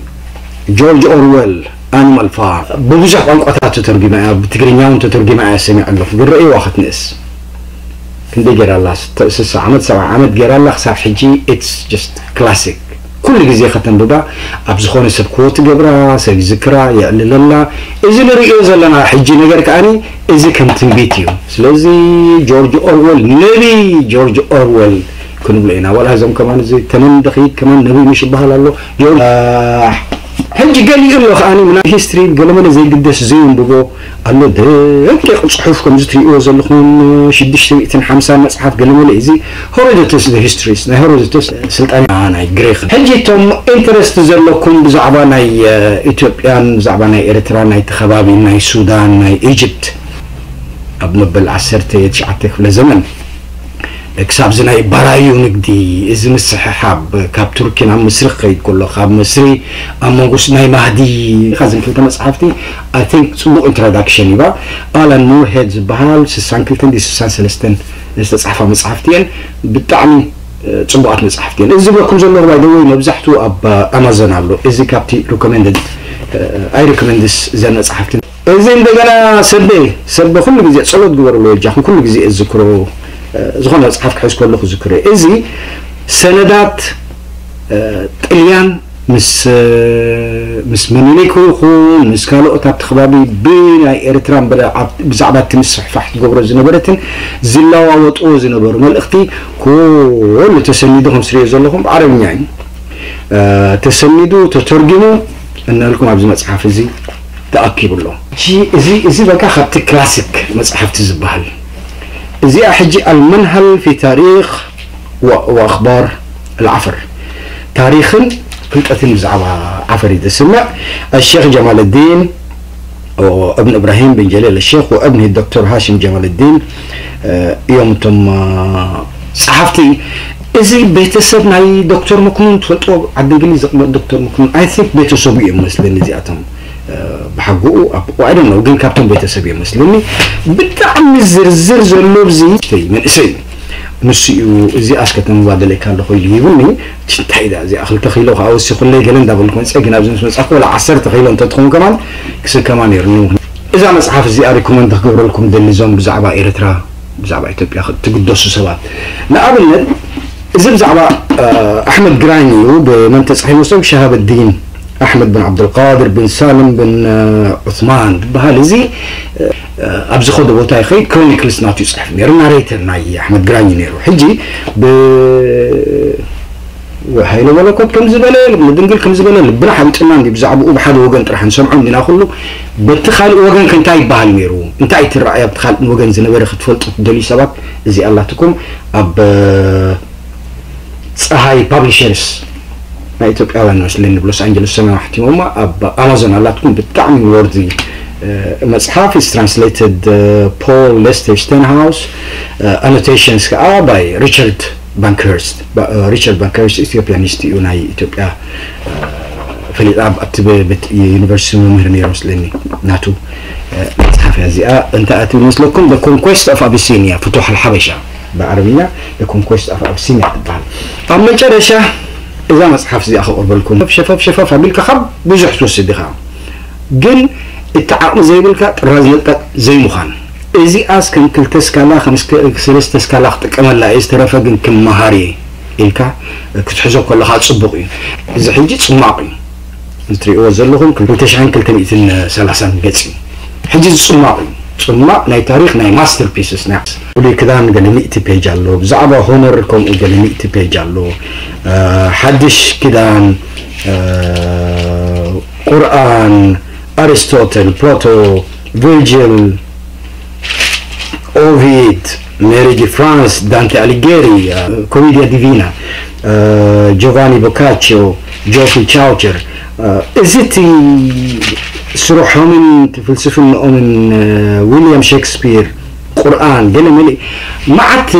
ጆርጅ ኦርወል ኣኒማል ፋርም ብብዙሕ ቋንቋታት ተተርጊማ እያ፣ ብትግርኛ እውን ተተርጊማ እያ ሰሚዐ ኣለኹ። ግን ረእይዋ ክትንእስ ክንደይ ገይራ ኣላ? ስሳ ዓመት ሰብዓ ዓመት ገይራ ኣላ። ክሳብ ሕጂ it's just classic። ኩሉ ግዜ ከተንብባ ኣብ ዝኾነ ሰብ ክወት ትገብራ፣ ሰብ ይዝክራ፣ የዕልለላ። እዚ ንርእዮ ዘለና ሕጂ ነገር ከኣኒ እዚ ከም ትንቢት እዩ። ስለዚ ጆርጅ ኦርወል ነቢ ጆርጅ ኦርወል ክንብሎ ኢና። ዋላ እዞም ከማን እዚ ተመን ደኺድ ከማን ነቢ ምሽ ይበሃል ኣሎ። ጆርጅ ሕጂ ገሊኡ ኣሎ ከኣኒ ምና ሂስትሪ ገለመለ ዘይግደስ ዘየንብቦ ኣሎ። ደቂቕ ጽሑፍ ከምዚ ትርእይዎ ዘለኹም ሽዱሽተ ሚእትን ሓምሳን መጽሓፍ ገለመለ እዚ ሄሮዶተስ the histories ናይ ሄሮዶተስ ስልጣኔ ናይ ግሪክ። ሕጂ እቶም ኢንተረስት ዘለኩም ብዛዕባ ናይ ኢትዮጵያን ብዛዕባ ናይ ኤርትራ ናይቲ ከባቢ ናይ ሱዳን ናይ ኢጅፕት ኣብ መበል ዓሰርተ ትሽዓተ ክፍለ ዘመን ክሳብ እዚ ናይ ባራዩ ንግዲ እዚ ምስሕሓብ ካብ ቱርኪ ናብ ምስሪ ክኸይድ ከሎ ካብ ምስሪ ኣብ መንጎ ናይ ማህዲ እዚን ክልተ መፅሓፍቲ I think ፅቡቕ ኢንትሮዳክሽን ይባ ኣላን ሙርሄድ ዝበሃል ስሳን ክልተን ዲ ስሳን ሰለስተን ዝተፃሕፋ መፅሓፍቲ እየን። ብጣዕሚ ፅቡቓት መፅሓፍቲ እየን። እዚ ዝበኩም ዘለኹ ባይደወይ መብዛሕትኡ ኣብ ኣማዞን ኣሎ። እዚ ካብቲ ሪኮመንድድ ኣይ ሪኮመንድስ እዘን መፅሓፍቲ እዚ እንደገና ሰበ ሰበ ኩሉ ግዜ ጸሎት ግበርሉ ወጃኹም ኩሉ ግዜ እዝክሮ ዝኾነ መጽሓፍ ክሕዝ ከለኹ ዝክሮ እዚ ሰነዳት ጥልያን ምስ ምስ ምኒልክ ይኹን ምስ ካልኦት ኣብቲ ከባቢ ብናይ ኤርትራ እምበር ብዛዕባ እቲ ምስሕፋሕ ትገብሮ ዝነበረትን ዝለዋወጥዎ ዝነበሩ መልእኽቲ ኩሉ ተሰኒዱ ከም ስሪኦ ዘለኹም ብዓረብኛ እዩ። ተሰኒዱ ተተርጊሙ እናልኩም ኣብዚ መፅሓፍ እዚ ተኣኪቡ ኣሎ። እዚ እዚ በቃ ካብቲ ክላሲክ መፅሓፍቲ ዝበሃል እዚኣ ሕጂ ኣልመንሃል ፊ ታሪክ ወኣኽባር ኣልዓፈር ታሪክን ፍልጠትን ብዛዕባ ዓፈር እዩ ዘስምዕ ኣሸክ ጀማልዲን እብን እብራሂም ብን ጀሌል ሸክ ወእብንሂ ዶክተር ሃሽም ጀማልዲን እዮም እቶም ፀሓፍቲ። እዚ ቤተሰብ ናይ ዶክተር መኮንን ትፈልጥዎ ዓዲ እንግሊዝ ዝቕመጥ ዶክተር መኮንን I think ቤተሰቡ እዮም መስለኒ እዚኣቶም። ሓጎኡ ኣቦኡ ኣይደን ነው ግን ካብቶም ቤተሰብ እዮም መስልኒ። ብጣዕሚ ዝርዝር ዘሎ ብዚ መንእሰይ እዩ። ንሱ እዩ። እዚኣስ ከተንብባ ደለካ ኣለኹ ኢሉ ይብልኒ። እንታይ ዳ እዚኣ ክልተ ኪሎ ከዓ ወሲኹለይ ገለ እንዳበልኩ መፀ። ግን ኣብዚ ምስ መፅኣኹ ወላ ዓሰርተ ኪሎ እንተትኸውን ከማን ክስከማ ነይሩኒ። እዛ መፅሓፍ እዚኣ ሪኮመንድ ክገብረልኩም ደሊ እዞም ብዛዕባ ኤርትራ ብዛዕባ ኢትዮጵያ ትግደሱ ሰባት። ንኣብነት እዚ ብዛዕባ ኣሕመድ ግራኝ እዩ። ብመን ተፃሒ መስሎ? ብሸሃበዲን ኣሕመድ ብን ዓብደልቃድር ብን ሳልም ብን ዑስማን ዝበሃል። እዚ ኣብ ዝኸዶ ቦታ ይኸይድ ክሮኒክልስ ናቱ ይፅሕፍ ነይሩ። ናሬተር ናይ ኣሕመድ ግራኝ ነይሩ። ሕጂ ብ ሃይለ መለኮት ከም ዝበለ፣ ልብነ ድንግል ከም ዝበለ ልብና ሓቢጥና እንዲ ብዛዕባኡ ብሓደ ወገን ጥራሕ ንሰምዖ እንዲና ኩሉ። በቲ ካልእ ወገን ከ እንታይ ይበሃል ነይሩ? እንታይ ትረኣያ ኣብቲ ካልእ ወገን ዝነበረ ክትፈልጡ ትደልዩ ሰባት እዚ ኣላትኩም ኣብ ፀሃይ ፓብሊሸርስ ናይ ኢትዮጵያውያን መስለኒ ብሎስ ኣንጀለስ ሰማያዊ ሓቲሞማ ኣብ ኣማዞን ኣላትኩም። ብጣዕሚ ወርዚ መፅሓፍ is translated Paul Lester Stenhouse, annotations ከዓ by Richard Bankhurst. Richard Bankhurst ኢትዮጵያኒስት እዩ። ናይ ኢትዮጵያ ፈሊጣ ኣብቲ ዩኒቨርሲቲ መምህር ነይሩ መስለኒ። ናቱ መፅሓፍ እዚኣ እንታይ ኣትብል መስለኩም? The Conquest of Abyssinia፣ ፍቱሕ ኣልሓበሻ ብዓረብኛ The Conquest of Abyssinia ትበሃል። ኣብ መጨረሻ እዛ መፅሓፍ እዚኣ ከቕርበልኩም ሸፈፍ ሸፈፍ ኣቢልካ ካብ ብዙሕ ትወስድ ኢኻ። ግን እቲ ዓቕሚ ዘይብልካ ጥራዝ ነጠቕ ዘይምዃን። እዚኣስ ከም ክልተ ስካላ ከም ሰለስተ ስካላ ክጥቀመላ እየ፣ ዝተረፈ ግን ክመሃር እየ ኢልካ ክትሕዞ ከለኻ ጽቡቕ እዩ። እዚ ሕጂ ጽማቕ እዩ። እዚ ትሪእዎ ዘለኹም ክልተ ሽሕን ክልተ ሚእትን ሰላሳን ገጽ እዩ። ሕጂ እዚ ጽማቕ እዩ። ጽማቕ ናይ ታሪኽ ናይ ማስተርፒስስ ናይ ብሉይ ክዳን ገለ ሚእቲ ፔጅ ኣሎ። ብዛዕባ ሆመር ከምኡ ገለ ሚእቲ ፔጅ ኣሎ። ሓድሽ ክዳን፣ ቁርኣን፣ ኣሪስቶትል፣ ፕላቶ፣ ቪርጅል፣ ኦቪድ፣ ሜሪ ዲ ፍራንስ፣ ዳንቴ ኣሊጌሪ፣ ኮሜዲያ ዲቪና፣ ጆቫኒ ቦካቾ፣ ጆፍሪ ቻውቸር፣ እዚ እቲ ስርሖምን እቲ ፍልስፍናኦምን ዊልያም ሼክስፒር፣ ቁርኣን፣ ገለ መለ መዓት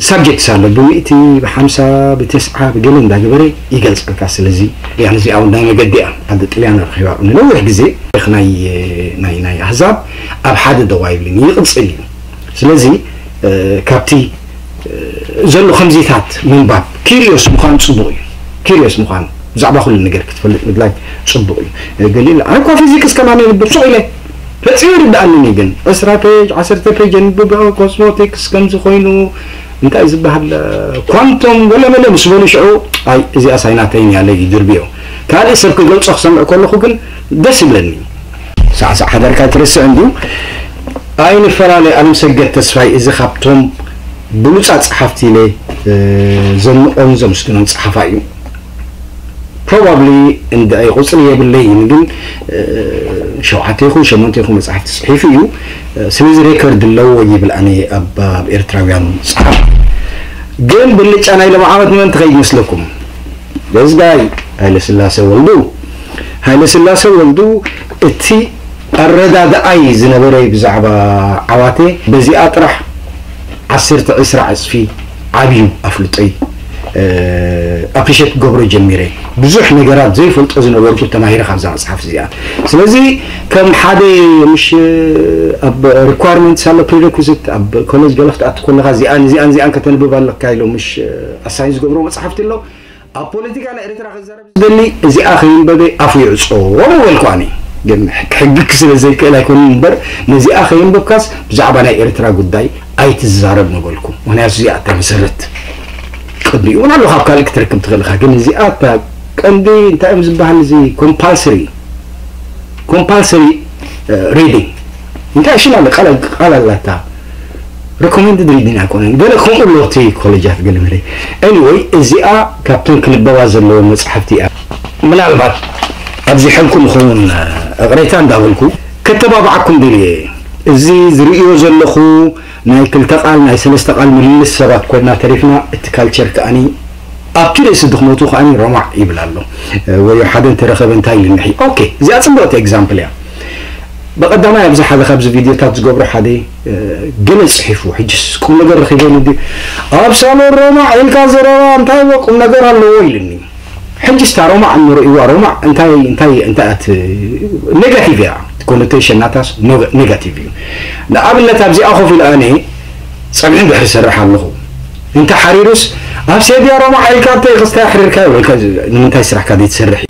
ሳብጀክትስ ኣሎ። ብሚእቲ፣ ብሓምሳ፣ ብተስዓ፣ ብገለ እንዳገበረ ይገልጸልካ። ስለዚ እዚኣ እውን ናይ መገዲ እያ። ሓደ ጥልያን ረኺባ ንነዊሕ ግዜ ናይ ናይ ናይ ኣህዛብ ኣብ ሓደ ደው ኣይብልን፣ ይቕጽል እዩ። ስለዚ ካብቲ ዘሎ ከምዚታት ምንባብ፣ ኪሪዮስ ምዃን ጽቡቕ እዩ። ኪሪዮስ ምዃን፣ ብዛዕባ ኩሉ ነገር ክትፈልጥ ምድላይ ጽቡቕ እዩ። ገሊል ኣነ እኳ ፊዚክስ ከማን የንብብ ሱቕ ኢለ ፈጺሙ ይርድኣንን እዩ። ግን ዕስራ ፔጅ፣ ዓሰርተ ፔጅ የንብብ፣ ኮስሞቲክስ ከምዚ ኮይኑ እንታይ ዝበሃል ኳንቶም ገለመለ ምስ በሉ ሽዑ ኣይ እዚኣ ሳይናተይን ያለ ይድርብዮ። ካልእ ሰብ ክገልጾ ክሰምዕ ከለኹ ግን ደስ ይብለኒ። ሳዕሳዕ ሓዳርካ ትርስዕ እንድዩ። ኣይንፈላለ። ኣለምሰገድ ተስፋይ እዚ ካብቶም ብሉጻት ጸሓፍቲ ኢለ ዘንቆን ዘምስግኖን ጸሓፋ እዩ። ፕሮባብሊ እንድዒ ቁጽሪ የብለይን፣ ግን ሸውዓተ ይኹን ሸሞንተ ይኹን መጽሓፍቲ ጽሒፉ እዩ። ስለዚ ሬከርድ ኣለዎ ይብል ኣነ ኣብ ኣብ ኤርትራውያን ጸሓፍ። ግን ብልጫ ናይ ሎም ዓመት ንመን ትኸይድ ይመስለኩም? በዝጋይ ሃይለስላሴ ወልዱ። ሃይለስላሴ ወልዱ እቲ ኣረዳድኣይ ዝነበረ ብዛዕባ ዓዋተ በዚኣ ጥራሕ ዓሰርተ ዕስራ ዕጽፊ ዓብዩ ኣፍልጦይ ኣፕሪሼት ክገብሮ ጀሚረ። ብዙሕ ነገራት ዘይፈልጦ ዝነበርኩ ተማሂረ ካብዛ መፅሓፍ እዚኣ። ስለዚ ከም ሓደ ምሽ ኣብ ሪኳርመንትስ ኣሎ ፕሪሬኩዚት ኣብ ኮሌጅ ገለ ክትኣቱ ከለካ እዚኣን እዚኣን እዚኣን ከተንብብ ኣለካ ኢሎም ምሽ ኣሳይን ዝገብሮ መፅሓፍቲ ኣሎ። ኣብ ፖለቲካ ናይ ኤርትራ ክዛረብ ዝደሊ እዚኣ ከይንበበ ኣፉ ይዕጾ ምበልኩ ኣነ። ግን ክሕግክ ስለ ዘይክእል ኣይኮንን እምበር ነዚኣ ከይንበብካስ ብዛዕባ ናይ ኤርትራ ጉዳይ ኣይትዛረብ ምበልኩ። ምክንያቱ እዚኣ እታ መሰረት ቅድሚኡ እውን ኣሎ ካብ ካልእ ክትረክብ ትኽእል ኢኻ። ግን እዚኣ እታ ቀንዲ እንታይ እዮም ዝበሃል እዚ ኮምፓልሰሪ ኮምፓልሰሪ ሪዲንግ እንታይ ሽም ኣለ ቃል ኣላታ ሪኮመንድድ ሪዲንግ ኣይኮነን ገለ ከምኡ ኣሎ እቲ ኮሌጃት ገለ መለ። ኤኒወይ እዚኣ ካብተን ክንበባ ዘለዎ መፅሓፍቲ እያ። ምናልባት ኣብዚሐልኩም ይኸውን እቕሬታ እንዳበልኩ ከተባብዓኩም ደልየ። እዚ ዝርእዮ ዘለኹ ናይ ክልተ ቃል ናይ ሰለስተ ቃል ምልልስ ሰባት ኮይና ተሪፍና እቲ ካልቸር ከኣኒ ኣብቲ ርእሲ ድኽመቱ ከኣኒ ሮማዕ ይብል ኣሎ። ወይ ሓደ እንተረኸበ እንታይ ኢሉ ንሒ ኦኬ እዚኣ ፅብቕቲ ኤግዛምፕል እያ። ብቐዳማይ ኣብዚ ሓደ ካብዚ ቪድዮታት ዝገብሮ ሓደ ገለ ፅሒፉ ሕጅስ ቁም ነገር ረኺበሉ ድዩ ኣብ ሳሎን ሮማዕ ኢልካ ዘረባ እንታይ ቁም ነገር ኣለዎ ኢልኒ። ሕጅስ እታ ሮማዕ እሞ ርእይዋ ሮማዕ እንታይ እንታይ እንታይ ኣት ኔጋቲቭ እያ። ኮኖቴሽን ናታስ ኖ- ኔጋቲቭ እዩ። ንኣብነት ኣብዚኣ ኮፍ ኢለ ኣነ ጸብሒ እንድሕር እሰርሕ ኣለኹ፣ እንተ ሓሪሩስ ኣብ ሴድያ ሮማ ኢልካ እንተ ክስታይ ኣሕሪርካ ይብለካ፣ ንምንታይ ስራሕካ ዘይትሰርሕ እዩ።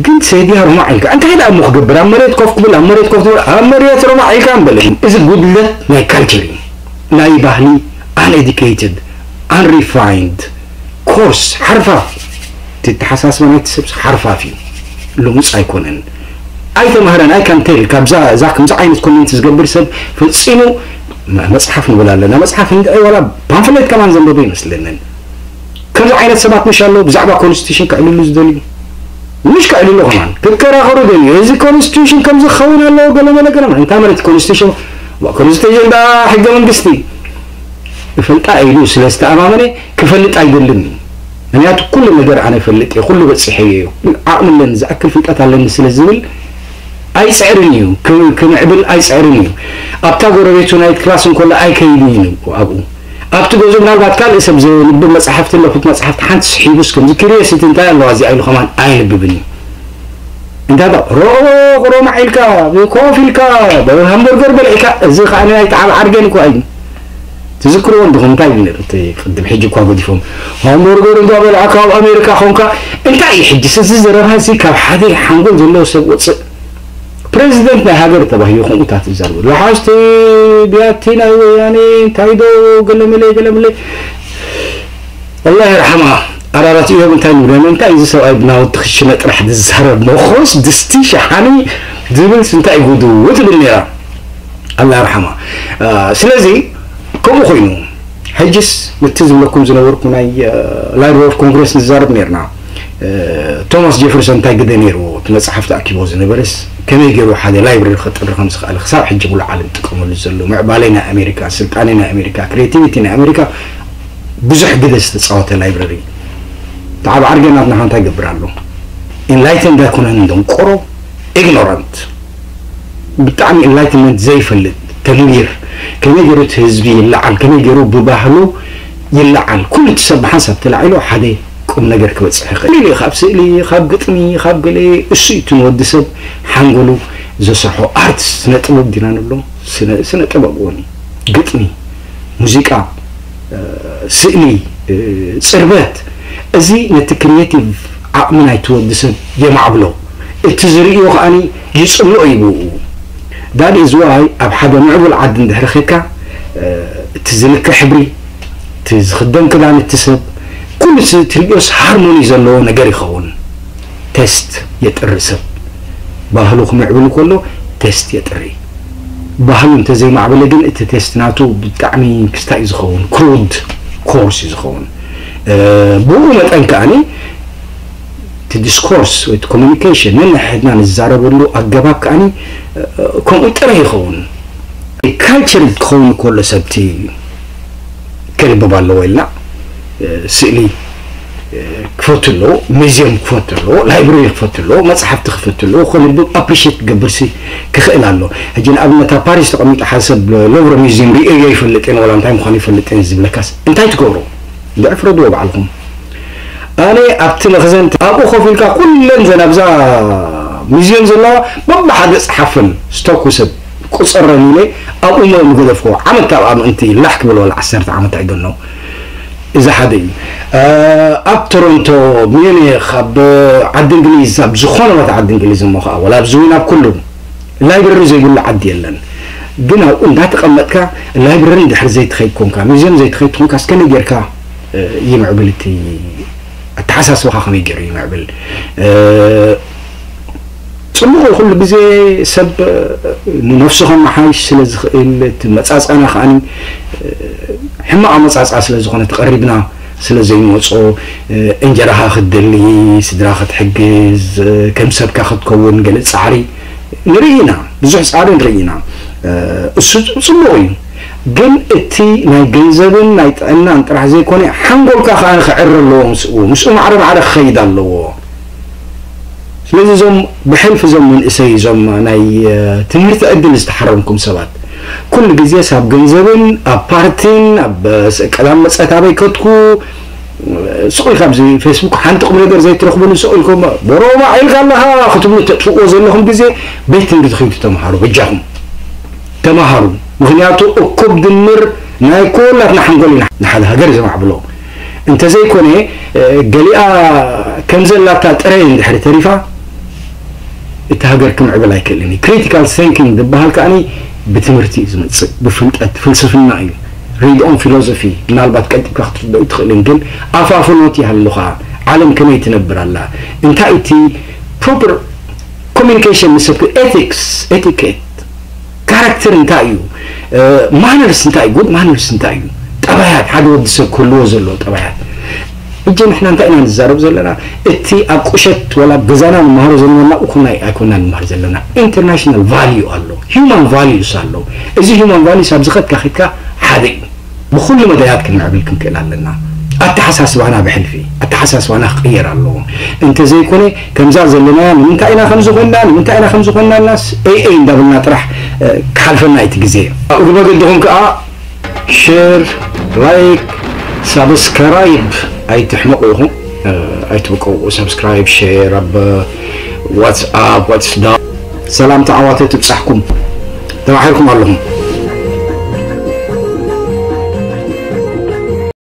ግን ሴድያ ሮማ ኢልካ እንታይ ደኣ እሞ ክገብር፣ ኣብ መሬት ኮፍ ክብል፣ ኣብ መሬት ኮፍ ክብል፣ ኣብ መሬት ሮማ ኢልካ እምበለኒ። እዚ ጉድለት ናይ ካልቸር እዩ፣ ናይ ባህሊ፣ ኣንኤዱኬትድ፣ ኣንሪፋይንድ፣ ኮርስ፣ ሓርፋፍ። እቲ ኣተሓሳስባ ናይቲ ሰብ ሓርፋፍ እዩ፣ ልሙጽ ኣይኮነን። ኣይተማህረን፣ ኣይካንቴል። ካብዛ እዛ ከምዚ ዓይነት ኮሜንት ዝገብር ሰብ ፈጺሙ መ- መጽሓፍ ንብል ኣለና። መጽሓፍ እንድዒ ዋላ ፓምፍሌት ከማን ዘንበበ ይመስለንን። ከምዚ ዓይነት ሰባት ምሽ ኣለዉ ብዛዕባ ኮንስቲቱሽን ከዕልሉ ዝደልዩ፣ ምሽ ከዕልሉ ከማን ክከራኸሩ ደልዩ። እዚ ኮንስቲቱሽን ከምዚ ክኸውን ኣለዎ ገለመለ ገለመለ። እንታይ ማለት ኮንስቲቱሽን? ኮንስቲቱሽን ዳ ሕገ መንግስቲ ይፈልጣ ኢሉ ስለ ዝተኣማመነ ክፈልጥ ኣይደልን እዩ። ምክንያቱ ኩሉ ነገር ኣነ እፈልጥ እየ፣ ኩሉ በፂሐዮ እዩ፣ ዓቕሚ ኣለኒ፣ ዝኣክል ፍልጠት ኣለኒ ስለ ዝብል ኣይፅዕርን እዩ፣ ክም- ክምዕብል ኣይፅዕርን እዩ። ኣብታ ጎረቤቱ ናይት ክላስ እንከሎ ኣይከይድን እዩ ኣብኡ። ኣብቲ ገዝኡ ምናልባት ካልእ ሰብ ዘንብብ መፅሓፍቲ ኣለፉት መፅሓፍቲ ሓንቲ ስሒቡስ ከምዚ ኪሪዮሲቲ እንታይ ኣለዋ እዚኣ ኢሉ ከማን ኣየንብብን እዩ። እንታይ ባ ሮቆ ሮማ ኢልካ ኮፍ ኢልካ ሃምበርገር በልዒካ፣ እዚ ከዓ ናይ ተዓብ ዓርገን እኮ እዩ። ትዝክርዎ እንዲኹም እንታይ እዩ ነይሩ እቲ ቅድም ሕጂ እኳ ገዲፎም ሃምበርገር እንዳ በልዓካ ኣብ ኣሜሪካ ኾንካ እንታይ እዩ ሕጂ እዚ ዘረባ እዚ ካብ ሓደ ሓንጎል ዘለዎ ሰብ ወፅእ። ፕሬዚደንት ናይ ሃገር ተባሂሉ ከምኡታት ይዛረቡ ለሓስቲ ቢያቲ ናይ ወያኔ እንታይ ዶ ገለመለ ገለመለ ኣላህ ይርሓማ ኣራራት እዮም እንታይ ንብለን እንታይ እዚ ሰብኣይ ብናወቲ ክሽነ ጥራሕ ዝዛረብ መኾስ ድስቲ ሸሓኒ ዝብልስ እንታይ ጉዱ ትብል ነይራ ኣላህ ይርሓማ ስለዚ ከምኡ ኮይኑ ሕጅስ ነቲ ዝብለኩም ዝነበርኩ ናይ ላይብራሪ ኦፍ ኮንግረስ ንዛረብ ነርና ቶማስ ጀፈርሰን እንታይ ግደ ነይርዎ እቲ መፅሓፍ ተኣኪቦ ዝነበረስ ከመይ ገይሩ ሓደ ላይብረሪ ከጥሪ ከም ዝኽኣለ ክሳብ ሕጂ ሙሉ ዓለም ጥቀመሉ ዘሎ ምዕባለ ናይ ኣሜሪካ ስልጣነ ናይ ኣሜሪካ ክሬቲቪቲ ናይ ኣሜሪካ ብዙሕ ግደ ዝተፃወተ ላይብረሪ ተዓብ ዓርገ ናትና እንታይ ገብር ኣሎ ኢንላይተንድ ኣይኮነን ደንቆሮ ኢግኖራንት ብጣዕሚ ኢንላይትመንት ዘይፈልጥ ተንዊር ከመይ ገይሩ እቲ ህዝቢ ይለዓል ከመይ ገይሩ ብባህሉ ይለዓል ኩሉ እቲ ሰብ ብሓንሳብ ተላዒሉ ሓደ ቁም ነገር ክበፅሕ ይኽእል ኢሉ ካብ ስእሊ ካብ ግጥሚ ካብ ገለ እሱ እዩ እቲ ንወዲ ሰብ ሓንጎሉ ዘሰርሖ ኣርት ስነ ጥበብ ዲና ንብሎ ስነ ጥበብ እውን ግጥሚ ሙዚቃ ስእሊ ጽርበት እዚ ነቲ ክሪኤቲቭ ዓቕሚ ናይቲ ወዲ ሰብ የማዕብሎ እቲ ዝርእዮ ከኣ ይጽልኦ እዩ ብኡ that is why ኣብ ሓደ ምዕቡል ዓዲ እንድሕሪ ኸድካ እቲ ዝልከ ሕብሪ እቲ ዝኽደን ክዳን እቲ ሰብ ኩሉ እቲ ትርእዮስ ሃርሞኒ ዘለዎ ነገር ይኸውን ቴስት የጥሪ ሰብ ባህሉ ክምዕብል ከሎ ቴስት የጥሪ ባህሉ እንተዘይማዕበለ ግን እቲ ቴስት ናቱ ብጣዕሚ ክስታይ እዩ ዝኸውን ክሩድ ኮርስ እዩ ዝኸውን ብኡ መጠን ከኣኒ እቲ ዲስኮርስ ወይ ኮሚኒኬሽን ነንሕድና ንዛረበሉ ኣገባብ ከኣኒ ከምኡ ጥረ ይኸውን ካልቸር ክኸውን ከሎ ሰብቲ ከንብብ ኣለዎ ኢልና ስእሊ ክፈቱ ኣለዎ፣ ሚዝየም ክፈቱ ኣለዎ፣ ላይብረሪ ክፈቱ ኣለዎ፣ መፅሓፍቲ ክፈቱ ኣለዎ፣ ከንብብ ኣፕሪሼት ክገብርሲ ክኽእል ኣሎ። ሕጂ ንኣብነት ኣብ ፓሪስ ተቐሚጡ ሓደ ሰብ ሎቭረ ሚዝየም ርእዮ ይፈልጥ እየን ዋላ እንታይ ምዃኑ ይፈልጥ እየን ዝብለካስ እንታይ ትገብሮ? እንድዒ ፍረድዎ ባዕልኹም። ኣነ ኣብቲ መኽዘን ኣብኡ ኮፍ ኢልካ ኩለን ዘን ኣብዛ ሚዝየም ዘለዋ በብሓደ ፀሓፈን ስቶክ ውሰድ ቁፀረን ኢለ ኣብኡ ምገደፍክዎ ዓመት ኣብኣ ምእንቲ ላሕ ክብል ዋላ ዓሰርተ ዓመት ኣይደኖ እዚ ሓደ እዩ ኣብ ቶሮንቶ ሚዩኒክ ኣብ ዓዲ እንግሊዝ ኣብ ዝኾነ ቦታ ዓዲ እንግሊዝ እሞ ከዓ ወላ ኣብ ዝዊን ኣብ ኩሉ ላይብረሪ ዘይብሉ ዓዲ የለን ግን ኣብኡ እንዳተቐመጥካ ላይብረሪ እንድሕር ዘይትኸይድ ኮንካ ሚዝየም ዘይትኸይድ ኮንካ እስከመይ ጌርካ ይምዕብል እቲ ኣተሓሳስባኻ ከመይ ገይሩ ይምዕብል? ጽቡቕ እዩ ኩሉ ግዜ ሰብ ንነፍሱ ከመሓይሽ ስለ ዝኽእል እቲ መጻጸና ከኣ ሕማቕ ኣመጻጽኣ ስለ ዝኾነ ተቐሪብና ስለ ዘይንወጾ እንጀራኻ ክትደሊ ስድራ ክትሕግዝ ከም ሰብካ ክትከውን ገለ ጻዕሪ ንርኢ ኢና ብዙሕ ጻዕሪ ንርኢ ኢና እሱ ጽቡቕ እዩ ግን እቲ ናይ ገንዘብን ናይ ጥዕናን ጥራሕ ዘይኮነ ሓንጎልካ ከኣ ክዕረ ኣለዎ ምስኡ ምስኡ ማዕረ ማዕረ ክኸይድ ኣለዎ ስለዚ እዞም ብሕልፊ እዞም መንእሰይ እዞም ናይ ትምህርቲ ዕድል ዝተሓረምኩም ሰባት ኩሉ ግዜ ሳብ ገንዘብን ኣብ ፓርቲን ኣብ ቀዳም መፀት ኣበይ ከትኩ ስቕ ኢልካ ኣብዚ ፌስቡክ ሓንቲ ቁም ነገር ዘይትረኽብሉ ስቕ ኢልኩም ቦሮማ ኢልካ ኣለኻ ክትብሉ ተጥፍእዎ ዘለኹም ግዜ ቤት ትምህርቲ ኸይዱ ተምሃሩ። በጃኹም ተምሃሩ። ምኽንያቱ እኩብ ድምር ናይ ኩላትና ሓንጎል ኢና ንሓደ ሃገር ዘማዕብሎ። እንተዘይኮነ ገሊኣ ከም ዘላታ ጥራይ እንድሕሪ ተሪፋ እቲ ሃገር ክምዕብል ኣይክእልን እዩ። ክሪቲካል ቲንኪንግ ዝበሃል ከዓኒ ብትምህርቲ እዩ ዝመፅእ፣ ብፍልጠት ፍልስፍና እዩ። ሪድ ኦን ፊሎሶፊ ምናልባት ቀልጢፍካ ክትርደኡ ትኽእልን፣ ግን ኣፋፍኖት ይሃልኻ። ዓለም ከመይ ትነብር ኣላ? እንታይ እቲ ፕሮፐር ኮሚኒኬሽን ምስ ሰብ? ኤቲክስ፣ ኤቲኬት፣ ካራክተር እንታይ እዩ? ማነርስ እንታይ እዩ? ጉድ ማነርስ እንታይ እዩ? ጠባያት ሓደ ወዲ ሰብ ክህልዎ ዘለዎ ጠባያት። እጀ ንሕና እንታይ ኢና ንዛረብ ዘለና? እቲ ኣብ ቁሸት ወላ ኣብ ገዛና ንመሃሮ ዘለና እኹና ኣይኮና ንመሃር ዘለና። ኢንተርናሽናል ቫልዩ ኣሎ፣ ሂማን ቫልዩስ ኣሎ። እዚ ሂማን ቫልዩስ ኣብ ዝኸትካ ኺትካ ሓደ እዩ። ብኩሉ መዳያት ክንምዕብል ክንክእል ኣለና። ኣተሓሳስባና ብሕልፊ ኣተሓሳስባና ክቕየር ኣለዎ። እንተዘይኮነ ከምዛ ዘለናያ ንምንታይ ኢና ከምዚ ኮይንና ንምንታይ ኢና ከምዚ ኮይንና ኢልናስ ኤይ ኤይ እንዳበልና ጥራሕ ክሓልፈና እቲ ግዜ። ኣብኡ መገድኹም ከዓ ሼር፣ ላይክ፣ ሳብስክራይብ ኣይትሕመቑ ኢኹም። ኣይትብቀው። ሳብስክራይብ፣ ሼር ኣብ ዋትስኣፕ ዋትስዳ። ሰላም ተዓዋተ ትብጻሕኩም ተባሒርኩም ኣለኹም።